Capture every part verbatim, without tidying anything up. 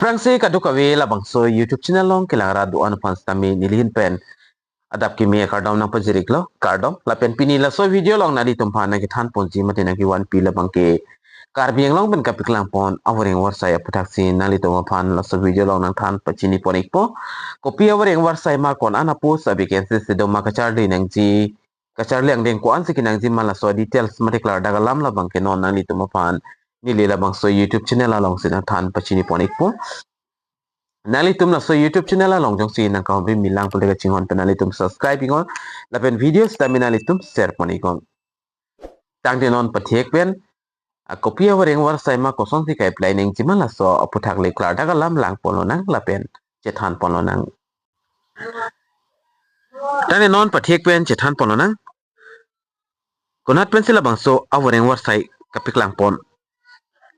Aphrangsi kadokave labangso YouTube channel along kelang rat do-an aphan sitame nelihin pen adap kimi akardom nangpajir-iklo, kardom. Lapen pini laso video along nanglitumphan nangkethanponji mate nangkevanpi labangke Karbi Anglong pen kapaklangpon avoreng avarsai aputhaksi nanglitum aphan laso video along nangthan pachinipon-ikpo. Kopi avoreng avarsai ma, ko-an a-post a-vacancy si doma, kacharli nangji, kacharli angdeng ko-ansi kenangji ma, laso details mate klardak alam labangke non nanglitum aphan neli labangso YouTube channel alongsi nangthan pachinipon-ikpo. Nanglitum laso YouTube channel along jongsi nangkahumri milang pulote kachinghon pen nanglitum subscribe-iknon, lapen video sitame nanglitum share-pon-iknon. Tangte non pathek pen, a, kopi avoreng avarsai ma, kosonsi ka-apply nangji ma, laso aputhak le klardak alam langponlonang lapen chethanponlonang. Tangte non pathek pen chethanponlonang. Konat pensi labangso avoreng avarsai kapaklangpon,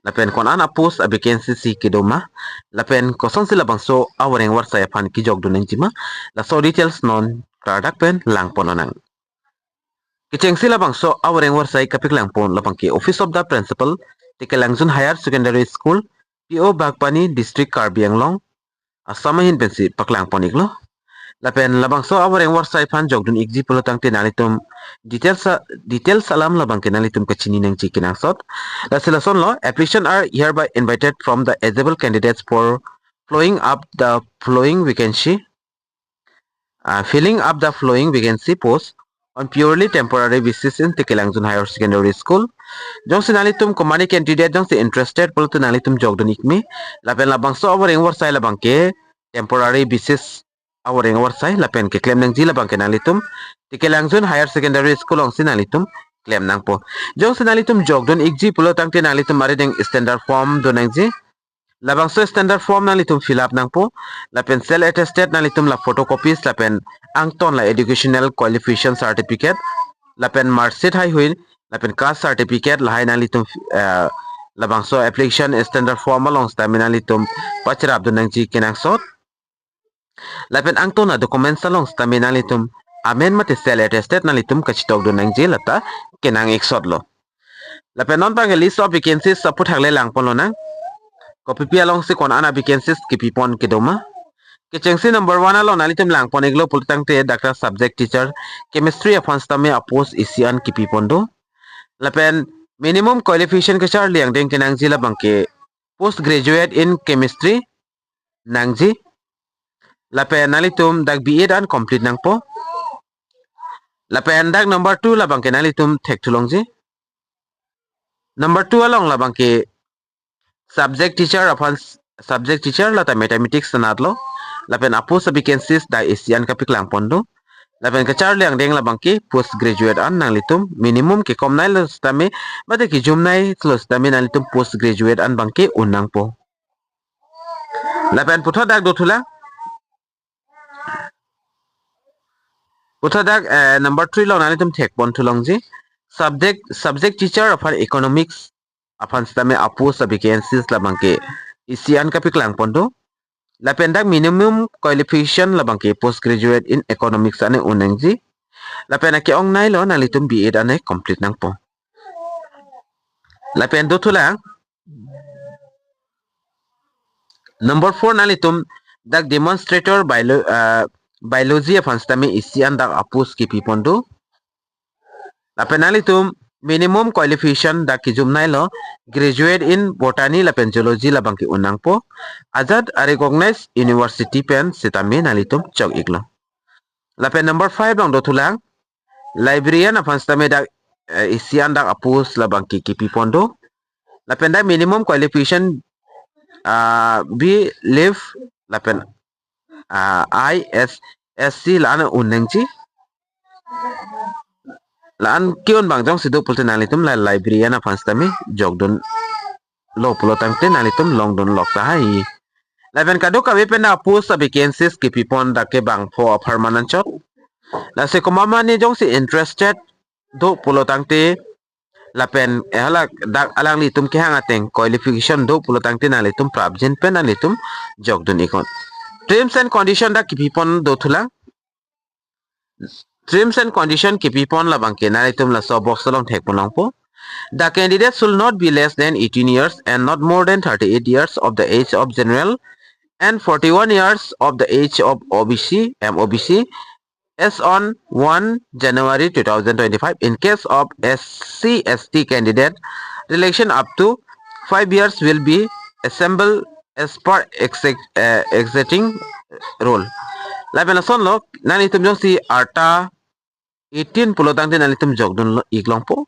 lapen ko-an a-post a-vacancy si kedoma, lapen kosonsi labangso avoreng avarsai aphan kejokdun nangji ma, laso details non klardak pen langponlonang. Kechengsi labangso avoreng avarsai kapaklangpon labangke Office of the Principal, Tekelangsun Higher Secondary School, P O Bagpani, District Karbi Anglong, Assam ahin pensi paklangpon-iklo. Lapen labangso avoreng avarsai aphan jokdun-ikji pulo tangte nanglitum details a-, details alam labangke nanglitum kachini nangji kenangsot. Lasi lasonlo: Application are hereby invited from the eligible candidates for filling up the following vacancy, uh, filling up the following vacancy post on purely temporary basis in Tekelangsun Higher Secondary School. Jongsi nanglitum komatne candidate jongsi interested pulote nanglitum jokdun-ik me. Lapen labangso avoreng avarsai labangke temporary basis avoreng avarsai, lapen keklem nangji labangke nanglitum Tekelangsun Higher Secondary School alongsi nanglitum klem nangpo. Jongsi nanglitum jokdun-ikji pulo tangte nanglitum arideng standard form do nangji. Labangso standard form nanglitum fill up nangpo, lapen self attested nanglitum la photocopies, lapen angton la educational qualification certificate, lapen marksheet haihui, lapen caste certificate, lahai nanglitum, eh, labangso application standard form along sitame nanglitum pachirapdun nangji kenangsot. Lapen angton a-documents along sitame nanglitum amen mate self attested nanglitum kachetokdun nangji, lata kenang-iksotlo. Lapen non abangke list of vacancies aputhak le langponlonang. Kopipi alongsi ko-an a-vacancies kepipon kedoma. Kechengsi number one along nanglitum langpon-iklo pulo tangte dak ta subject teacher chemistry aphan sitame a-post isi an kepipon do. Lapen minimum qualification kacharli angdeng kenangji labangke post graduate in chemistry nangji. Lapen nanglitum dak B Ed an complete nangpo. Lapen dak number two labangke nanglitum thekthu longji. Number two along labangke subject teacher aphan s-, subject teacher lata mathematics anatlo. Lapen a-post a-vacancies dak isi an kapaklangpon do. Lapen kacharli angdeng labangke post graduate an nanglitum minimum kekomnailo sitame mate kejumnailo sitame nanglitum post graduate an abangke un nangpo. Lapen puthot dak dothulang. Puthot dak, eh, number three along nanglitum thekponthu longji. Subject, subject teacher aphan economics aphan sitame a-post a-vacancies labangke isi an kapaklangpon do. Lapen dak minimum qualification labangke post graduate in economics an un nangji. Lapen ake-ongnailo nanglitum B Ed an complete nangpo. Lapen dothulang. Number four nanglitum dak demonstrator bio-, ah, biology aphan sitame isi an dak a-post kepipon do. Lapen nanglitum minimum qualification dak kejumnailo, graduate in botany lapen zoology labangke un nangpo. Ajat a-recognized university pen sitame nanglitum chok-iklo. Lapen number five along dothulang. Librarian aphan sitame dak, eh, isi an dak a-post labangke kepipon do. Lapen dak minimum qualification, ah, B.Liv lapen, ah, I.Sc. La-an un nangji. La-an ke-un abang jongsi do pulote nanglitum la librarian aphan sitame jokdunlo pulo tangte nanglitum longdunlok tahai. Lapen kadokave pen a-post a-vacancies kepipon dak ke bangpho apharman anchot. Lasi komatne jongsi interested do pulo tangte lapen, eh, hala dak alanglitum kehang ateng qualification do pulo tangte nanglitum prapjin pen nanglitum jokdun-iknon. Terms and condition dak kepipon dothulang. Terms and condition kepipon labangke nanglitum laso box along thekpon longpo. The candidate should not be less than eighteen years and not more than thirty-eight years of the age of general and forty-one years of the age of O B C, M O B C, as on one January two thousand twenty-five. In case of S C S T candidate, relaxation up to five years will be assembled as per exi- uh, existing rule. Lapen lasonlo, nanglitum jongsi arta eighteen pulo tangte nanglitum jokdun lo-, ik longpo.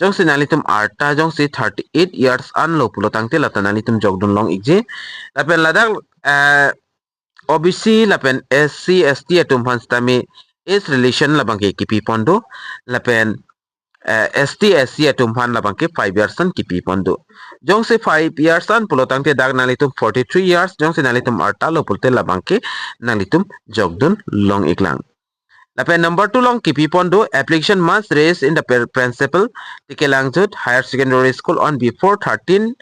Jongsi nanglitum arta jongsi thirty-eight years anlo pulo tangte lata nanglitum jokdun long ikji. Lapen ladak, eh, O B C lapen S C S T atum aphan sitame age relaxation labangke kipi pon do. Lapen, eh, S T S C atum aphan labangke five years an kipi pon do. Jongsi five years an pulo tangte dak nanglitum forty-three years, jongsi nanglitum arta lo pulote labangke nanglitum jokdun long iklang. Lapen number two along kipi pon do, application must raise in the pr- principal Tekelangjut Higher Secondary School on before thirteen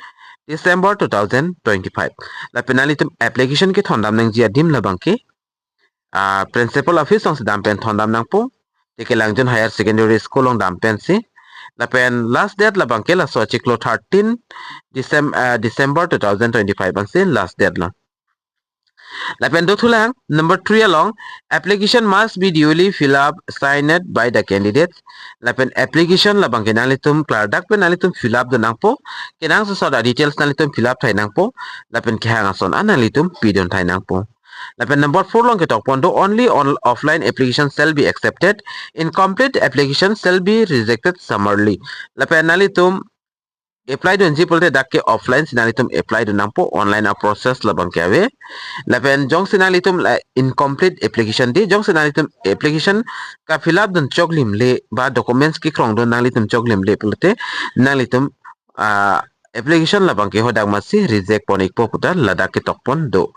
December two thousand twenty-five. Lapen nanglitum application kethondam nangji adim labangke, ah, principal office alongsi dampen thondam nangpo. Tekelangjut Higher Secondary School along dampensi. Lapen last date labangke laso achiklo thirteen December, ah, December two thousand twenty-five ansi last date lo. Lapen dothulang, number three along, application must be duly fill up, signed by the candidate. Lapen application labangke nanglitum klardak pen nanglitum fill up dun nangpo. Kenangsot a details nanglitum fill up thai nangpo. Lapen kehang ason an nanglitum pidun thai nangpo. Lapen number four along ketok pon do, only on offline application shall be accepted. Incomplete application shall be rejected summarily. Lapen nanglitum apply dunji pulote dak ke offline si nanglitum apply dun nangpo, online a process labangke ave. Lapen jongsi nanglitum la incomplete application di, jongsi nanglitum application ka fill up dun choklim le ba documents kekrong dun nanglitum choklim le pulote nanglitum, ah, application labangke hadak masi reject pon ikpo puta ladak ketok pon do.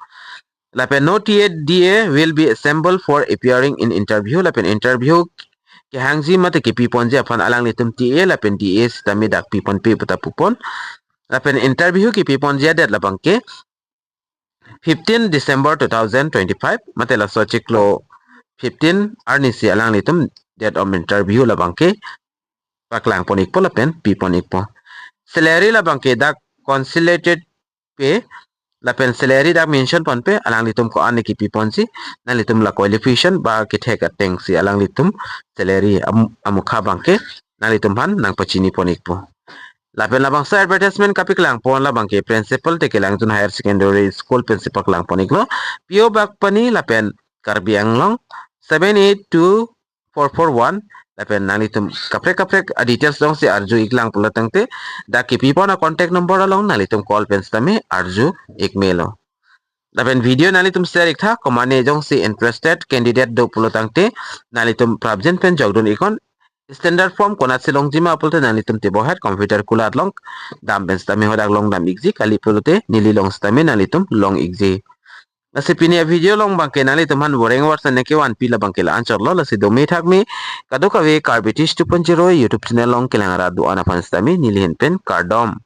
Lapen no T A D A will be assembled for appearing in interview. Lapen interview kehangji mate kipi ponji aphan alanglitum T A lapen D A sitame dak pi ponpe puta pu pon. Lapen interview kipi ponji a date labangke fifteen December two thousand twenty-five, mate laso achiklo fifteen arni si alanglitum date of interview labangke paklang pon ikpo lapen pi pon ikpo. Salary labangke dak consolidated pay, lapen salary dak mention ponpe, alanglitum ko-an kipi ponsi, nanglitum la qualification ba kethek atengsi alanglitum salary am- amukha abangke nanglitum aphan nangpachini pon ikpo. Lapen labangso advertisement kapaklang pon labangke Principal Tekelangjut Higher Secondary School pensi paklang pon iklo. P O Bagpani lapen Karbi Anglong seven eight two four four one. Lapen nanglitum kaprek kaprek a details jongsi arju iklang pulo tangte dak kipi pon a contact number along nanglitum call pen sitame arju ik melo. Lapen video nanglitum share iktha, komane jongsi interested candidate do pulo tangte nanglitum prapjin pen jokdun iknon. Standard form konatsi longji ma pulote nanglitum table head computer kulat along dam pen sitame hadak long dam ikji, kali pulote neli along sitame nanglitum long ikji. Lasi pini a video along abangke nanglitum aphan voreng vorsen neke vanpi labangke la-anchot lo, lasi dome thakme kadokave Karbi Teach two point zero YouTube channel along kelang arat do-an aphan sitame neli ahin pen kardom.